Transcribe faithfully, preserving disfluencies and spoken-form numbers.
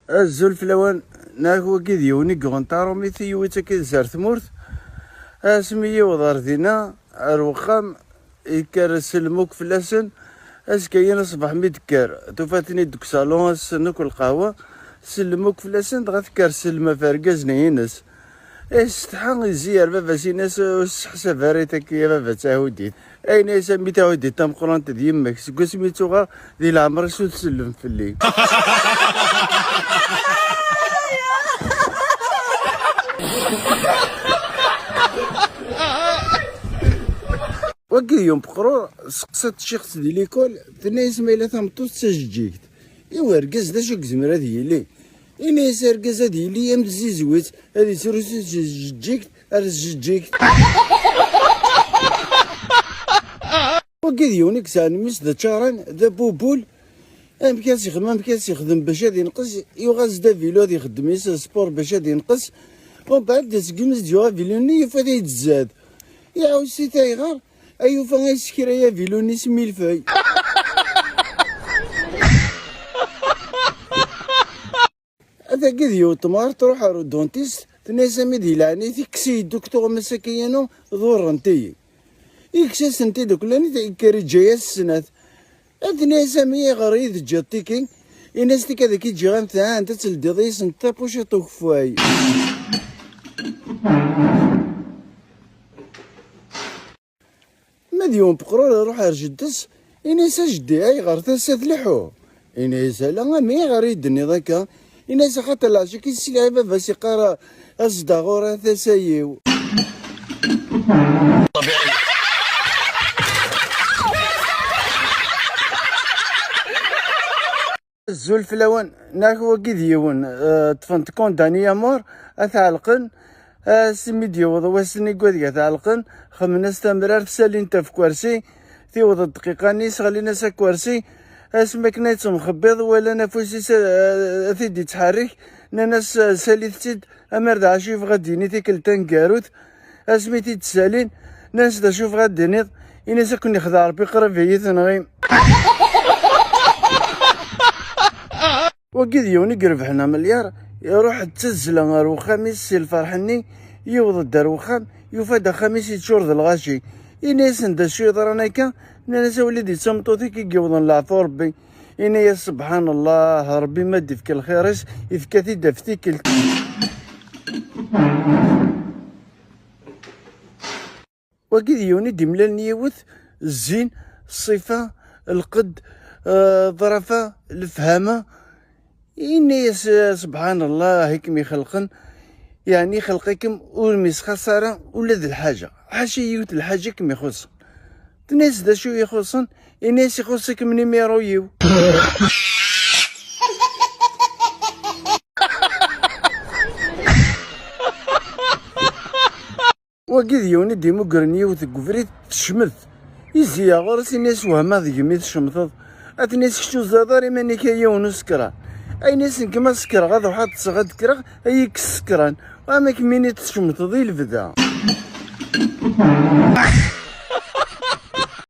Azul fell-awen. Nak wagi d yiwen i yuɣen tarumit, yiwi-tt akka d ar tmurt. Asmi yiweḍ ar dinna, ar wexxam, yekker sellem akk fell-asen. Azekka-yan ṣṣbeḥ mi d-tekker, tufa-ten-id deg usalun, assen akk lqahwa, sellem akk fell-asen, dɣa tekker sellem ɣef irgazen-ines. Isetḥa, izzi ar baba-s, ini-as: "Ur sseḥsab ara i takki a baba d tahudit." Ayen ay sami tahudit tameqqrant d yemma-k, seg wasmi i ttuɣeɣ di leɛmer-is ur tsellem fell-i. Wagi d yum peqrur, seqsa tciɣt di likul, tenna-yas ma yella tameṭṭut d tajeǧǧigt. I urgaz d acu i yezmer ad yili? Ini-as argaz ad yili am tzizwit, ad yettrusu s tjeǧǧigt ar tjeǧǧigt. Wagi d yiwen i yesɛan mmi-s d ačaran, d abubul. Amek ad s-yexdem, amek ad s-yexdem bac ad yenqes? Yuɣ-as-d avilu ad ixeddem-is sport bac ad yenqes. Umbeɛd, segmi s-d-yuɣ avilu-nni, yufa-t yettzad. Iɛawez-it ayɣer? Ay yufa ay sekra avilu-nni s mille feuilles. Atagi d yiwet temɣart tṛuḥ ar uduntist, tenna-yas: "Ami di leɛnaya-k, kkes-iyi-d akk tuɣmas-agi-inu, ḍurrent-iyi." Ikkes-asent-id akk, llan yekker yeǧǧa-yas snat. Ad tenna-yas: "Ami ayɣer i yi-teǧǧiḍ tiki?" Ini-as: "Tiki ad k-ǧǧiɣ am ta, anda teldiḍ yis-sent tapuciṭ ukeffay." Ma d yiwen peqrur iruḥ ar jeddes, ini-as: "A jeddi, ayɣer tasa tleḥḥu?" Ini-as: "Ala, a mmi, ayɣer i d-tenniḍ akka?" Ini-as: "Axaṭer leɛca-k i s-sliɣ i baba-s iqqar: 'As-d ɣur-i a tasa-iw.'" Azul fell-awen. Nak wagi d yiwen, eh, ṭṭfen-t condamné à mort, ad t-ɛelqen. Asmi d-yewweḍ wass-nni n wadeg ad t-ɛelqen, xemmen-as tamrart, salin-t ɣef ukersi, tiweḍ dqiqa-nni, sseɣlin-as akersi. Asmi akken ay yettemxebbiḍ, walan afus-is, eh, ad t-id-yettḥerrik, nnan-as, eh: "Salit-tt-id, amar d acu yebɣa ad d-yini tikkelt taneggarut." Asmi t-id-ssalin, nnan-as: "D acu yebɣa ad d-tiniḍ?" Ini-as: "Ad ken-yexdeɛ Rebbi, qrib iyi-tenɣim." Wagi d yiwen i irebḥen amelyaṛ, iruḥ d tazzla ar wexxam-is si lferḥ-nni, yiweḍ-d ar wexxam, yufa-d axxam-is yeččur d lɣaci. Ini-asen: "D acu yeḍran akka?" Nnan-as: "A wlidi, d tameṭṭut-ik i yewwḍen leɛfu Rebbi." Ini-as: "Sebḥan Allah, Rebbi ma d-ifk lxir-is, ifka-t-id ɣef tikkelt." Wagi d yiwen i d-imlalen yiwet, zzin, ṣṣifa, lqedd, eh, ḍrafa, lefhama. Ini-as: "Sebḥan Allah, i kem-ixelqen, yeɛni ixelq-ikem ur m-ixuṣṣ ara ula d lḥaǧa, ḥaca yiwet lḥaǧa i kem-ixuṣṣen." Tenna-as: "D acu i yi-ixuṣṣen?" Ini-as: "Ixuṣṣ-ikem numéro-iw." Wagi d yiwen i d-imugren yiwet deg ubrid, tecmet. Izzi-yaɣ ɣur-s, ini-as: "Wehmeɣ deg-m i tcemteḍ." Ad ten-is: "Kečč ur teẓriḍ ara iman-ik a yiwen usekran." Ayen-is: "Nekk ma sekreɣ ad ruḥeɣ ad ṭṭseɣ ad kkreɣ, ad yi-kkes sekran. Ama kemmini tcemteḍ i lebda."